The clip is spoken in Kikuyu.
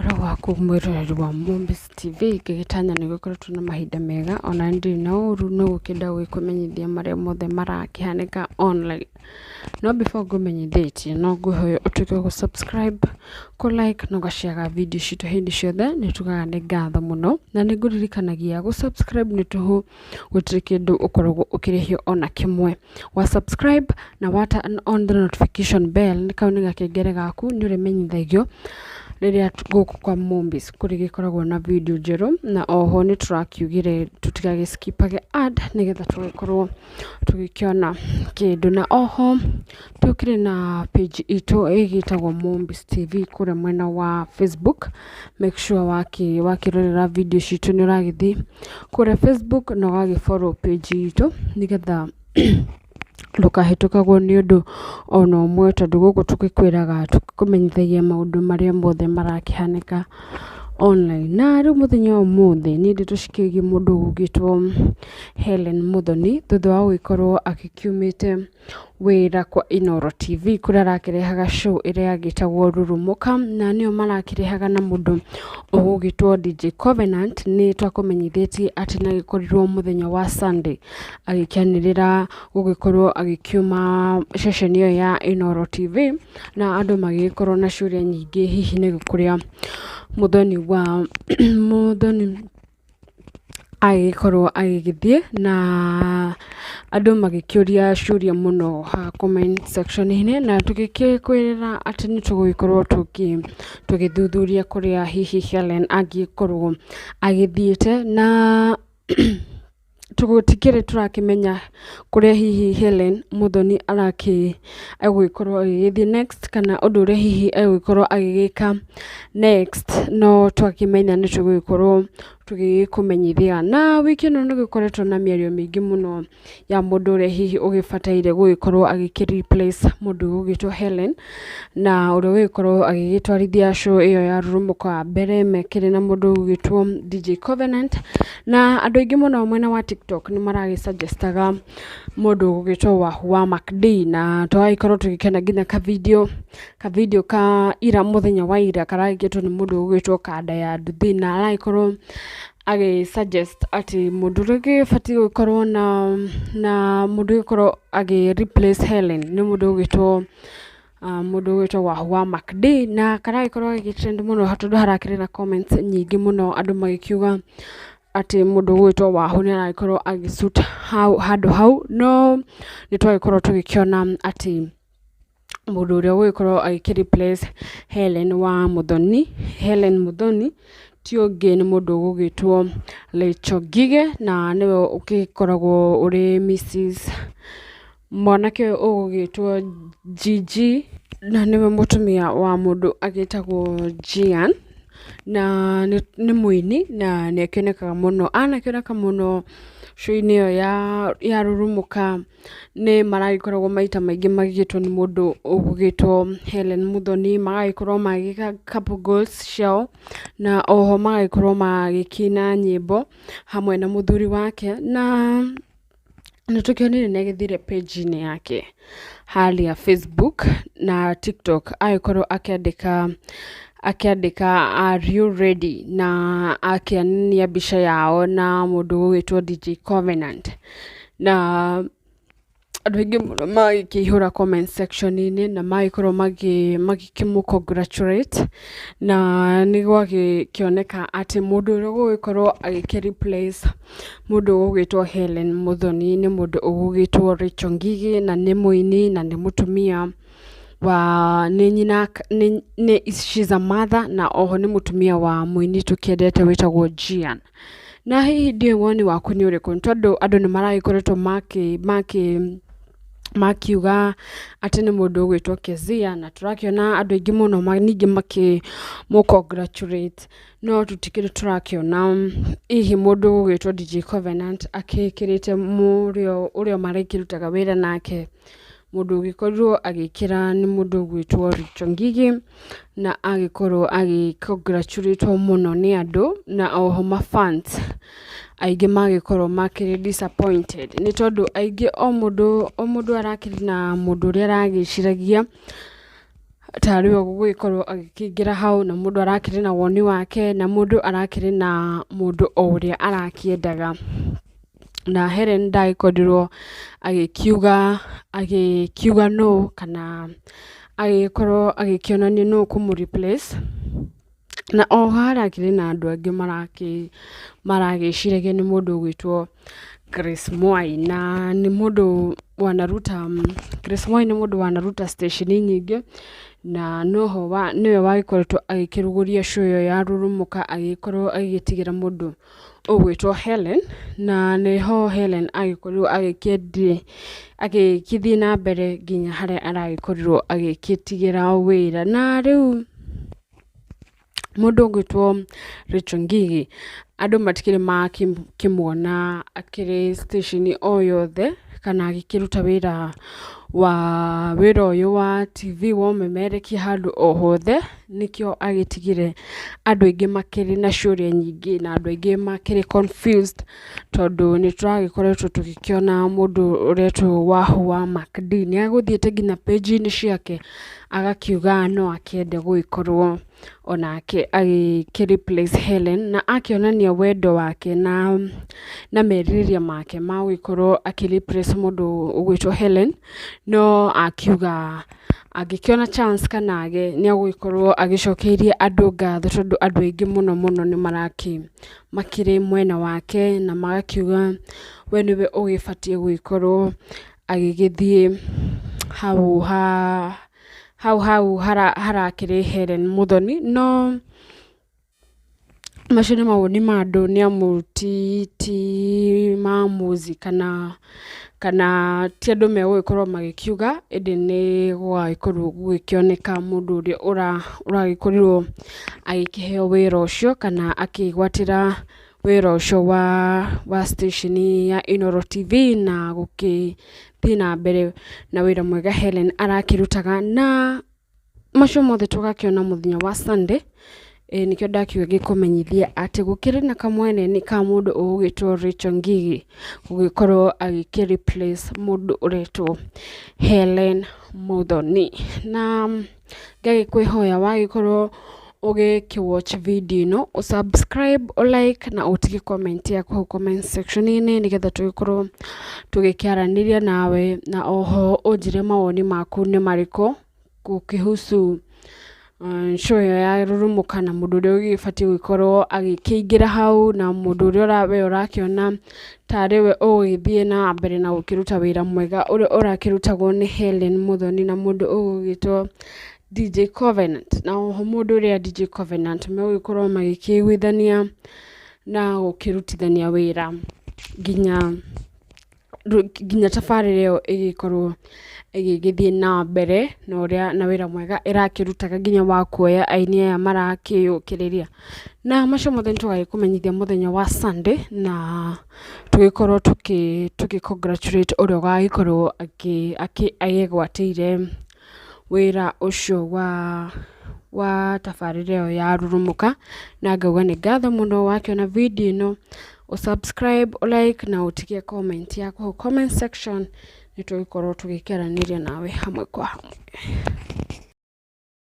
Ũhoro waku mwĩroreri wa Mũmbici TV? Ngĩgĩtanya nĩ ũgĩkoretwo na mahinda mega, ona niĩ ndirĩ na ũru, no gũkĩenda gũgĩkũmenyithia marĩa mothe marakĩhanĩka online. No before ngũmenyithĩtie, no ngwĩhoya ũtuĩke gũ subscribe, kũ like na ũga share video citũ hĩndĩ ciothe, nĩ tugaga nĩ ngatho mũno, na nĩ ngũririkanagia gũ subscribe nĩ tũhũ, gũtirĩ kĩndũ ũkoragwo ũkĩrĩhio ona kĩmwe. Wa subscribe na wa turn on the notification bell, kau nĩ gakengere gaku, nĩ ũrĩmenyithagio rĩrĩa gũkũ kwa Mũmbici kũrĩgĩkoragwo na video njerũ, na oho nĩ tũrakiugire tũtigagĩ skip age ad nĩgetha tũgĩkorwo tũgĩkĩona kĩndũ. Na oho tũkĩrĩ na page itũ ĩgĩtagwo Mũmbici TV kũrĩa mwena wa Facebook. Make sure wakĩrorera video citũ nĩ ũragĩthiĩ kũrĩa Facebook na ũgagĩ follow page itũ nĩgetha ndũkahĩtũkagwo nĩ ũndũ ona ũmwe, tondũ gũkũ tũgĩkwĩraga, tũkũmenyithagia maũndũ marĩa mothe marakĩhanĩka online. Na rĩu mũthenya wa ũmũthĩ niĩ ndeto cikĩgiĩ mũndũ ũgwĩtwo Hellen Muthoni, thutha wa gũgĩkorwo agĩkiumĩte wĩra kwa Inooro TV, kũrĩa arakĩrehaga show ĩrĩa yagĩtagwo Rurumũka, na nĩyo marakĩrehaga na mũndũ ũgũgĩtwo DJ Covenant. Nĩ twakũmenyithĩtie atĩ nĩ agĩkorirwo mũthenya wa Sunday agĩkĩanĩrĩra gũgĩkorwo agĩkiuma ceceni ĩyo ya Inooro TV, na andũ magĩgĩkorwo na ciũria nyingĩ, hihi nĩ kũrĩa Muthoni wa Muthoni agĩkorwo agĩgĩthiĩ, na andũ magĩkĩũria ciũria mũno ha comment section-inĩ, na tũgĩkĩkwĩra atĩ nĩ tũgũgĩkorwo tũgĩthuthuria kũrĩa hihi Hellen angĩkorwo agĩthiĩte, na tũtikĩrĩ tũrakĩmenya kũrĩa hihi Hellen Muthoni arakĩ egũgĩkorwo agĩgĩthiĩ next, kana ũndũ ũrĩa hihi egũgĩkorwo agĩgĩka next, no twakĩmenya nĩ tũgũgĩkorwo tũgĩkũmenyithia. Na wiki ĩno nĩ gũkoretwo na mĩario mĩingĩ mũno ya mũndũ ũrĩa hihi ũgĩbataire gũgĩkorwo agĩkĩ replace mũndũ ũgũgĩtwo Hellen, na ũrĩa ũgĩkorwo agĩgĩtwarithia show ĩyo ya Rurumũka wa mbere mekĩrĩ na mũndũ ũgũgĩtwo DJ Covenant. Na andũ aingĩ mũno mwena wa TikTok nĩ maragĩ suggestaga mũndũ ũgũgĩtwo Wahu wa MacD, na twagĩkorwo tũgĩkĩona nginya ka video ka ira, mũthenya wa ira, karagĩkĩtwo nĩ mũndũ ũgũgĩtwo Kanda ya Nduthi, na aragĩkorwo agĩ suggest atĩ mũndũ ũrĩa ũgĩbatiĩ gũkorwo na mũndũ ũgĩkorwo agĩ replace Hellen nĩ mũndũ ũgwĩtwo Wahu wa MacD. Na karagĩkorwo gagĩ trend mũno tondũ harakĩrĩ na comments nyingĩ mũno, andũ magĩkiuga atĩ mũndũ ũgwĩtwo Wahu nĩ aragĩkorwo agĩ suit hau handũ hau. No nĩ twagĩkorwo tũgĩkĩona atĩ mũndũ ũrĩa ũgũgĩkorwo agĩkĩ replace Hellen wa Muthoni, Hellen Muthoni, ti ũngĩ nĩ mũndũ ũgũgĩtwo Rachel Ngige, na nĩwe ũgĩkoragwo ũrĩ Mrs mwanake ũyũ ũgũgĩtwo Gigi, na nĩwe mũtumia wa mũndũ agĩtagwo Gian, na nĩ mũini na nĩ akĩonekaga mũno, anakĩoneka mũno show-inĩ ĩyo ya Rurumũka. Nĩ maragĩkoragwo maita maingĩ magĩgĩtwo nĩ mũndũ ũgũgĩtwo Hellen Muthoni, magagĩkorwo magĩka couple goals ciao, na oho magagĩkorwo magĩkĩina nyĩmbo hamwe na mũthuri wake. Na nĩ tũkĩonire nĩ agĩthire page-inĩ yake harĩa Facebook na TikTok, agĩkorwo akĩandĩka "Are you ready?" na akĩanania mbica yao na mũndũ ũgwĩtwo DJ Covenant, na andũ aingĩ mũno magĩkĩihũra comment section-inĩ na magĩkorwo magĩkĩmũ congratulate. Na nĩ gwagĩkĩoneka atĩ mũndũ ũrĩa ũgũgĩkorwo agĩkĩ replace mũndũ ũgũgĩtwo Hellen Muthoni nĩ mũndũ ũgũgĩtwo Rachel Ngigi, na nĩ mũini na nĩ mũtumia wa nĩ nyina, nĩ she's a mother, na oho nĩ mũtumia wa mũini tũkĩendete wĩtagwo Gian. Na hihi ndiũĩ woni waku nĩ ũrĩkũ, nĩ tondũ andũ nĩ maragĩkoretwo makĩ makiuga atĩ nĩ mũndũ ũgwĩtwo Kezia, na tũrakĩona andũ aingĩ mũno ningĩ makĩ mũ congratulate, no tũtikĩrĩ tũrakĩona hihi mũndũ ũgwĩtwo DJ Covenant akĩkĩrĩte mũrĩa ũrĩa marakĩrutaga wĩra nake. Mũndũ ũgĩkorirwo agĩkĩra nĩ mũndũ ũgwĩtwo Rachel Ngigi, na agĩkorwo agĩ congratulate mũno nĩ andũ, na oho ma fans aingĩ magĩkorwo makĩrĩ disappointed, nĩ tondũ aingĩ o mũndũ o mũndũ arakĩrĩ na mũndũ ũrĩa aragĩciragia. Tarĩ we ũgũgĩkorwo agĩkĩingĩra hau, na mũndũ arakĩrĩ na woni wake, na mũndũ arakĩrĩ na mũndũ o ũrĩa arakĩendaga. Na Hellen ndagĩkorirwo agĩkiuga agĩkiuga nũ, kana agĩkorwo agĩkĩonania nũ ũkũmũ replace. Na oho harakĩrĩ na andũ angĩ maragĩciragia nĩ mũndũ ũgwĩtwo Grace Mwai, na nĩ mũndũ wanaruta, Grace Mwai nĩ mũndũ wanaruta station nyingĩ, na noho nĩwe wagĩkoretwo agĩkĩrugũria show ĩyo ya Rurumũka, agĩkorwo agĩgĩtigĩra mũndũ ũgwĩtwo Hellen, na nĩho Hellen agĩkorirwo agĩgĩthiĩ na mbere nginya harĩa aragĩkorirwo agĩgĩtigĩra wĩra. Na rĩu mũndũ ũgwĩtwo Rachel Ngigi, andũ matikĩrĩ makĩmuona akĩrĩ station o yothe, kana agĩkĩruta wĩra wa wĩra ũyũ wa TV wa ũmemerekia handũ o hothe, nĩkĩo agĩtigire andũ aingĩ makĩrĩ na ciũria nyingĩ, na andũ aingĩ makĩrĩ confused, tondũ nĩ tũragĩkoretwo tũgĩkĩona mũndũ ũretwo Wahu wa MacD, nĩ agũthiĩte nginya page-inĩ ciake, agakiuga no akĩende gũgĩkorwo onake agĩkĩ replace Hellen, na akĩonania wendo wake na merirĩria make ma gũgĩkorwo akĩ replace mũndũ ũgwĩtwo Hellen, no akiuga angĩkĩona chance kana age, nĩ egũgĩkorwo agĩcokeirie andũ ngatho, tondũ andũ aingĩ mũno mũno nĩ makĩrĩ mwena wake, na magakiuga we nĩwe ũgĩbatiĩ gũgĩkorwo agĩgĩthiĩ hau ha hau hau harakĩrĩ Hellen Muthoni. No macio nĩ mawoni ma andũ, nĩ amu ti maamuzi kana ti andũ megũgĩkorwo magĩkiuga, ĩndĩ nĩ gũgagĩkorwo gũgĩkĩoneka mũndũ ũrĩa ũragĩkorirwo agĩkĩheo wĩra ũcio, kana akĩgwatĩra wĩra ũcio wa station ya Inooro TV, na gũkĩthiĩ na mbere na wĩra mwega Hellen arakĩrutaga. Na macio mothe tũgakĩona mũthenya wa Sunday. Ĩĩ nĩkĩo ndakiuga ngĩkũmenyithia atĩ gũkĩrĩ na kamwene ka mũndũ ũgũgĩtwo Rachel Ngigi gũgĩkorwo agĩkĩ replace mũndũ ũretwo Hellen Muthoni. Na ngagĩkwĩhoya wagĩkorwo ũgĩkĩ watch video ĩno, ũ subscribe, ũ like na ũtige comment yaku hau comment section -inĩ, nĩgetha tũgĩkorwo tũgĩkĩaranĩria nawe, na oho ũnjĩre mawoni maku nĩ marĩkũ gũkĩhusu show ĩyo ya Rurumũka, na mũndũ ũrĩa ũgĩbatiĩ gũgĩkorwo agĩkĩingĩra hau, na mũndũ ũrĩa we ũrakĩona tarĩ we ũgũgĩthiĩ na mbere na gũkĩruta wĩra mwega ũrĩa ũrakĩrutagwo nĩ Hellen Muthoni, na mũndũ ũgũgĩtwo DJ Covenant. Na oho mũndũ ũrĩa DJ Covenant megũgĩkorwo magĩkĩiguithania na gũkĩrutithania wĩra nginya tabarĩra ĩyo ĩgĩkorwo ĩgĩgĩthiĩ na mbere na ũrĩa na wĩra mwega ĩrakĩrutaga, nginya wa kuoya aini aya marakĩyũkĩrĩria. Na macio mothe nĩ tũgagĩkũmenyithia mũthenya wa Sunday, na tũgĩkorwo tũkĩ congratulate ũrĩa ũgagĩkorwo agĩgwatĩire wĩra ũcio wa tabarĩra ĩyo ya Rurumũka. Na ngauga nĩ ngatho mũno wakĩona video ĩno, ũ subscribe, ũ like na ũtige comment yaku hau comment section, nĩ tũgũkorwo tũgĩkĩaranĩria nawe hamwe kwa hamwe.